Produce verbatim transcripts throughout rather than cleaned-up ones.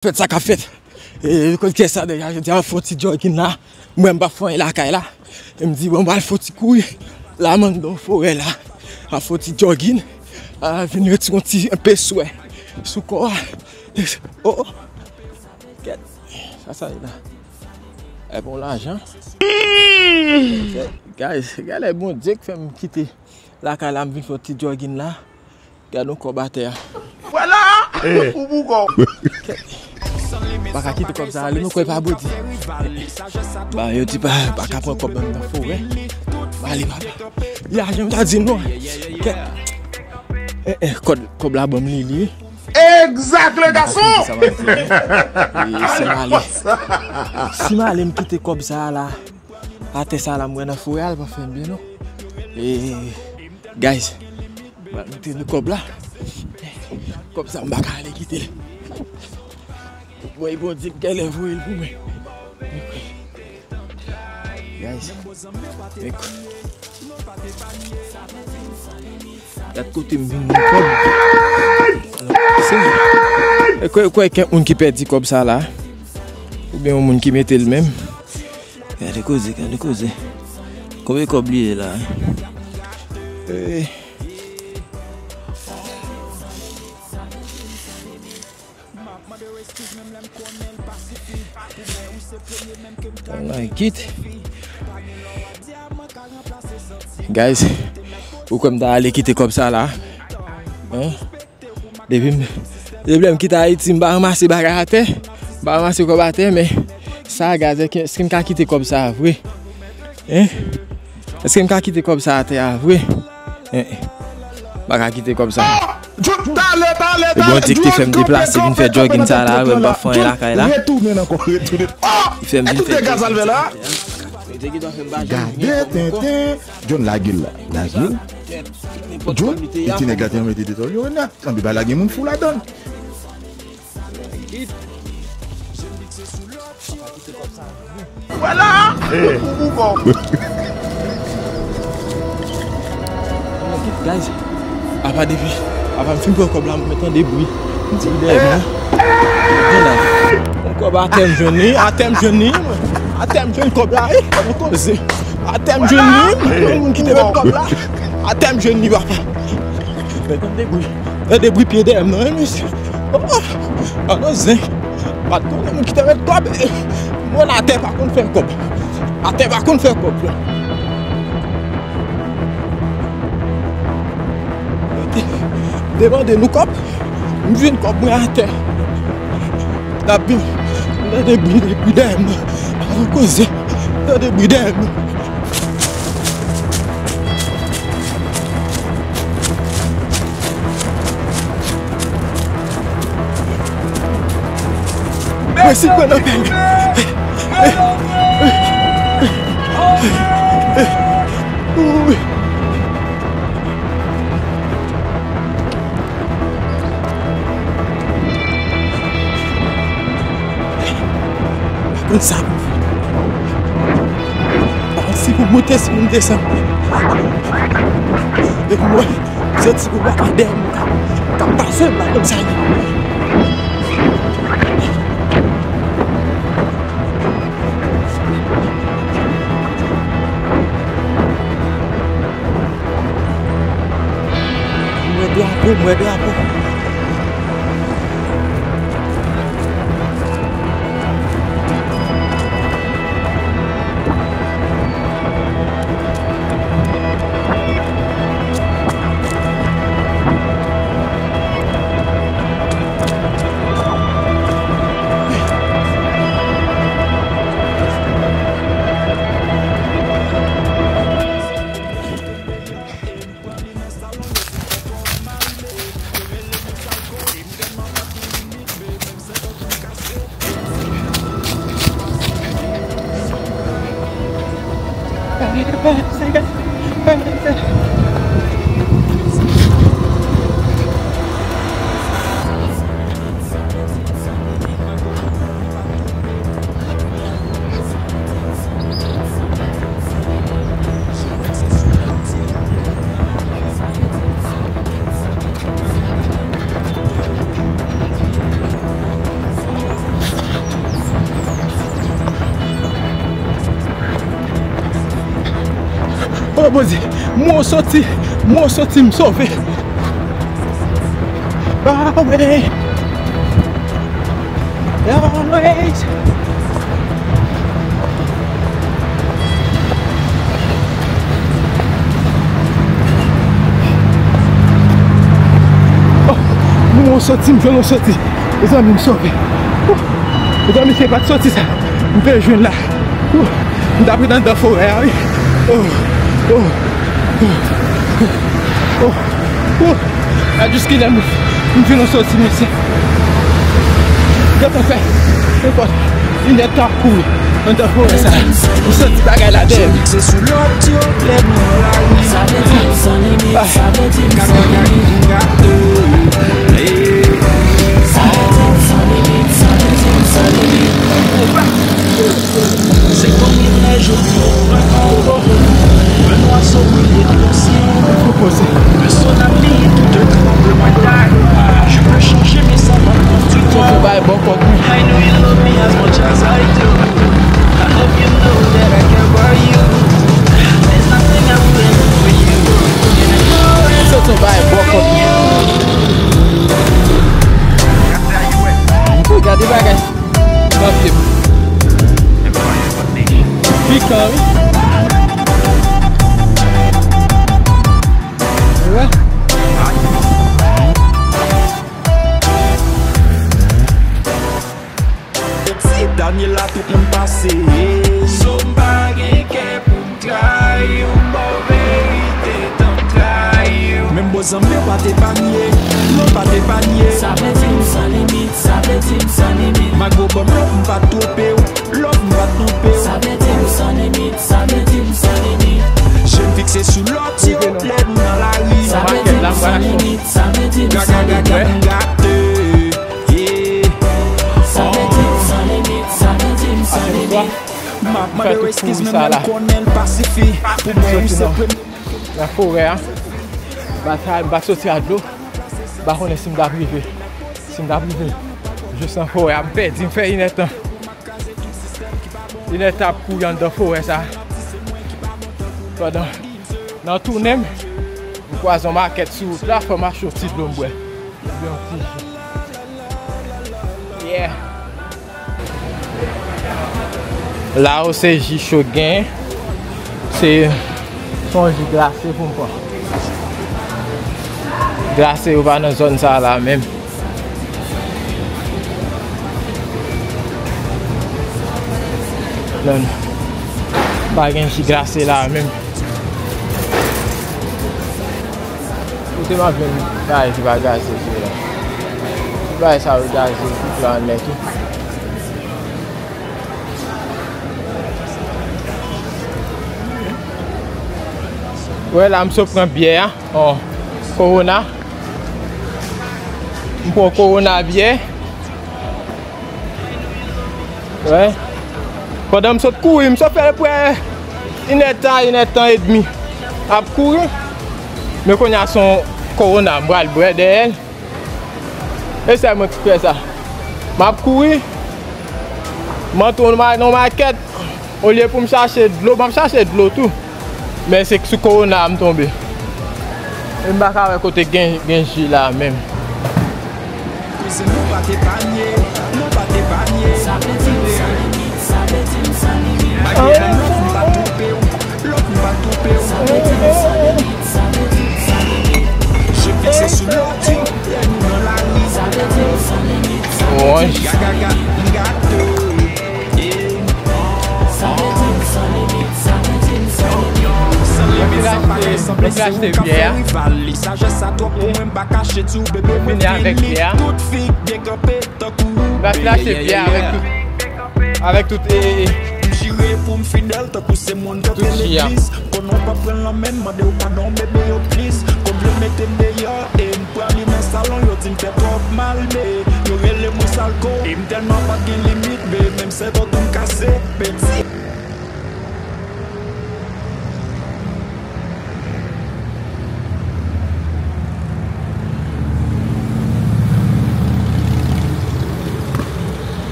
Fèt sa k ap fèt. E, kot kè sa deja, jodi a, m fè yon ti jogging la. Mwen, m p ap fè anyen lakay la. E m di, bon, m pral fè yon ti kouri. La, m anndan forè la. M ap fè yon ti jogging. A, vin retire yon ti, enpe swè sou kò a. Oh, oh. Kèt. Sa, sa ye la. E bon lajan. Guys, gade Bondye k fè m kite lakay la, m vin fè yon ti jogging la. Gade yon kòb atè a. Vwala! Ou pou kò. Pa ka kite kòb sa ale, nou kwè pa bodi. Ba, yo di pa, pa ka pran kòb nan forè. Ba, ale, papa. Ya, jan m ta di nou. Kèt. Eh, eh, kòb, kòb la ban m li, li. Exact, le garçon! Si m ale, si m ale, m kite kòb sa la. Atè sa la, m wè nan forè a, l pa fè m byen, non. E, guys, m ap mete nan kòb la. Kòb sa, m pa ka ale kite l. Mwen, Bondye, m genlè voye l pou mwen. Guys, gad kote m vin nan kòb. Se, e kwè, kwè kèk moun ki pèdi kòb sa la. Oubyen yon moun ki mete l menm. Gade koze, gade koze. Konbyen kòb li ye la? Eh. Alright, kit. Guys, ou kwè m ta ale kite kòb sa la? Hein? Depi m, depi lè m kite Ayiti, m pa ranmase bagay atè. M pa ranmase kòb atè, men sa, guys, èske, èske m ka kite kòb sa a vre? Hein? Èske m ka kite kòb sa atè a vre? Hein? M pa ka kite kòb sa. Talè, talè, talè. Bondye ki te fè m deplase vin fè jogging sa la, wè m pa fè anyen lakay la. Retounen ankò, retounen. Ki fè m vin fè jogging sa atè a. Gade tenten. John lage l la. Lage l. John, e ti nèg la te mete detòl yo nèt. Ann, pa lage moun fou ladan l. Vwala! Ou pou kò. Guys, apa depi, apa m fin pran kòb la, m tande bri. M di, dèyè mwen. Yon kòb atè m jwenn li, atè m jwenn li, mwen. Atè m jwenn kòb la, wi, kòb koze. Atè m jwenn li, mwen, moun ki te met kòb la. Atè m jwenn li, papa. Men tande bri, tande bri pye dèyè m nan, wi, mesye. Oh, oh. Alò, zen. Pa t konnen moun ki te met kòb. Moun atè pa konn fè kòb. Atè pa konn fè kòb. Yo te demande nou kòb. M jwenn kòb mwen atè. N ap vin. Tande bri, bri dèyè m nan. Avan koze. Tande bri dèyè m nan. Mwen si pran nan pèl. Pa konn sa pou m fè. Pa konn si pou m monte, si pou m desann. Depi mwen santi pou m pa dèyè m k ap, k ap pase m, pa konn sa. M wè drapo, m wè drapo. Bondye, mwen soti, mwen soti, m sove. Yahweh, Yahweh. Oh, mwen soti, m jwenn yon soti. Mezanmi, m sove. Oh, mezanmi, se pa t soti sa m te jwenn la. Oh, m t ap ret anndan forè a, wi. Oh, oh, oh, oh, oh. Gad jiskilè m, m vin yon soti, mesye. Gad sa fè. Nenpòt. Linèt ap kouri anndan forè sa. M santi bagay la dèyè m. Se sou lòt yo lè m nan lari. Sa vle di m san limit, sa vle di m san limit. Sa vle di m san limit, sa vle di m san limit. Se konbyen jou un oiseau brille dans ton ciel. Un tsunami, tout un tremblement de terre. Je peux changer, mais ça va prendre du temps. I know you love me as much as I do. I hope you know that I care for you. There's nothing I wouldn't do for you. Sot yon bay bò kòt. Gade bagay. Nan pye m. Pikan, wi. Wi. Ti dènye la tout moun pase. So m pa gen kè pou m trayi w, m pa w verite tan m trayi w. Menm bon zanmi w pa t epanye, non pa t epanye. Sa vle di m san limit, sa vle di m san limit. Malgre w ban m love m pa t twonpe w, love m pa t twonpe w. Sa vle di m san limit, sa vle di m san limit. Je m fikse sou lòt yo, lè nou nan lari. Sa vle di m san limit, sa vle di m san limit. Gade. Sa vle di m san limit, sa vle di m san limit. M ap mande w eskiz, men mwen m konnen l pa sifi. Pou mwen, ou se premye. Nan forè a. M pa t, m pa t soti a dlo. M pa konnen si m t ap rive. Si m t ap rive jis nan forè a. M pèdi, m fè inèdtan. Inèdtan ap kouri anndan forè sa. Pandan nan tounen m, m kwaze yon makèt sou wout la, fò m achte yon ti dlo m bwè. Yon ti ji. Yeah. La yo se ji cho k genyen. Se, se yon ji glase pou m pran. Glase yo pa nan zòn sa la menm. Non, non. Pa gen ji glase la menm. Kote m ap jwenn bagay ki pa gaze sou la? Bagay sa yo gaze tout la nèt wi. Wè la, m sot pran byè a. Oh, Corona. M pran Corona byè. Wè. Pandan m sot kouri, m sot fè prè inèdtan, inèdtan edmi ap kouri. Men kounye a se yon Corona, m pral bwè dèyè l. E sèl mwen ki fè sa. M ap kouri. M antre nan ma-, nan makèt. Olye pou m chache dlo, m ap chache dlo tou. Men se sou Corona a m tonbe. E m pa ka wè kote gen, gen ji la menm. Koze nou pa t epanye, nou pa t epanye. Sa vle di m san limit, sa vle di m san limit. Malgre love m pa t twonpe w, love m pa t twonpe w. Sa vle di m san limit, sa vle di m san limit. Je fikse sou lòt yo, lè nou nan lari. Sa vle di m san limit, sa vle di m san limit. Gaga, m gate. Sa vle di m san limit, sa vle di m san limit. San limit, sa pa ka sanble se ou k ap fè rival. Li sajès sa twòp pou mwen, m pa kache di w, bebe, mwen fini. Tout fi k byen kanpe tankou ou. M ap flache byen avèk tout, avèk tout, e, e, e. M jire pou m fidèl tankou se moun k antre legliz. Konnen w p ap pran l nan men m, mande w padon, bebe, yo plis. Konn vle mete m deyò, e m pran li nan salon, yo di m fè twòp mal, men yo rele mwen salko. E m tèlman pa t gen limit, men menm sèvant ou m kase, peti.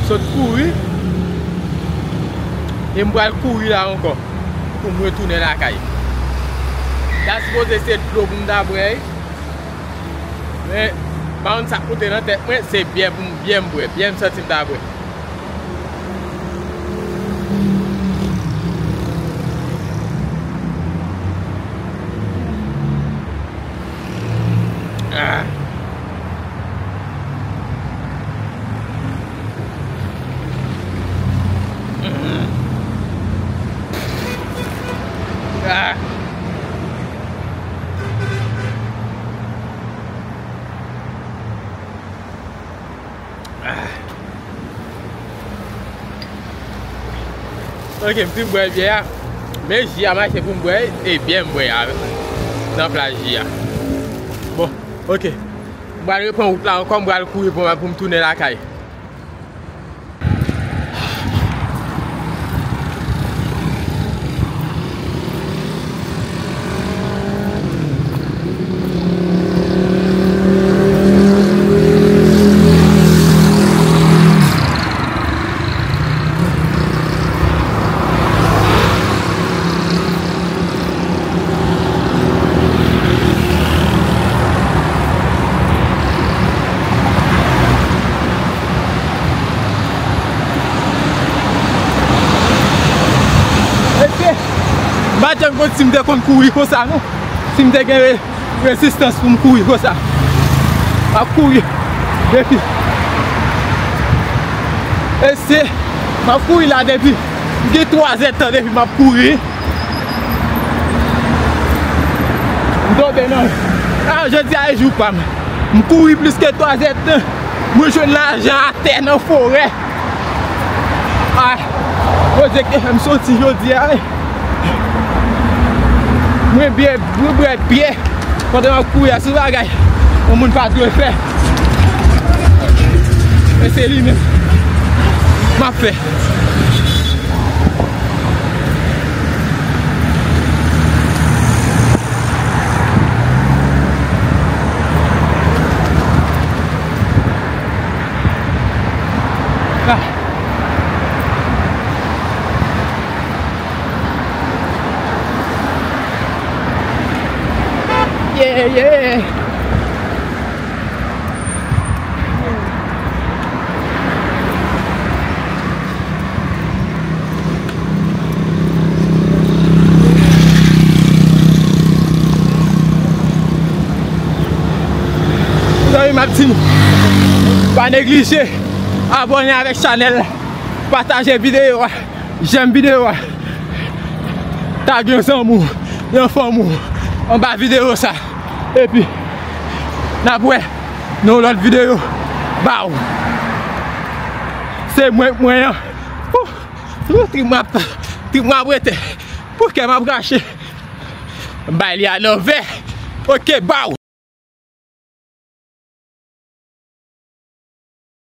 Sot kouri. E m pral kouri la ankò pou m retounen lakay. Ta sipoze se dlo pou m ta bwè, wi. Men, m pa konn sa k monte nan tèt mwen, se byè pou m, byè m bwè, byè m santi m ta bwè. Ah. Ah. Ah. Ok, m fin bwè byè a. Men ji a mache pou m bwè, e byè m bwè a nan plas ji a. Bon, ok. M pral reprann wout la ankò, m pral kouri pou m, pou m tounen lakay. Mesye, m pa t janm konn si m te konn kouri konsa, non. Si m te gen re-, rezistans pou m kouri konsa. M ap kouri depi. Mesye, m ap kouri la depi. M gen twa zè tan depi m ap kouri. M tonbe nan. A, jodi a e jou pa m. M kouri plis ke twa zè tan. Mwen jwenn lajan atè nan forè. A, kote ke fè m soti jodi a, wi. Mwen byen, mwen bwè byè. Pandan m ap kouri a, se bagay yon moun pa dwe fè. Men se li menm m ap fè. Ah. Yeah, yeah. Mezanmi, m ap di nou, pa neglije abòne avèk chanèl la, pataje videyo a, jèm videyo a, tag yon zanmi w, yon fanmi w anba videyo sa. Epi, n ap wè nan yon lòt videyo. Baw! Se mwen k mwen an. Ouh! Trip mwen ap, trip mwen ap rete. Pou kè m ap rache. M bay li a nan vè. Ok, baw!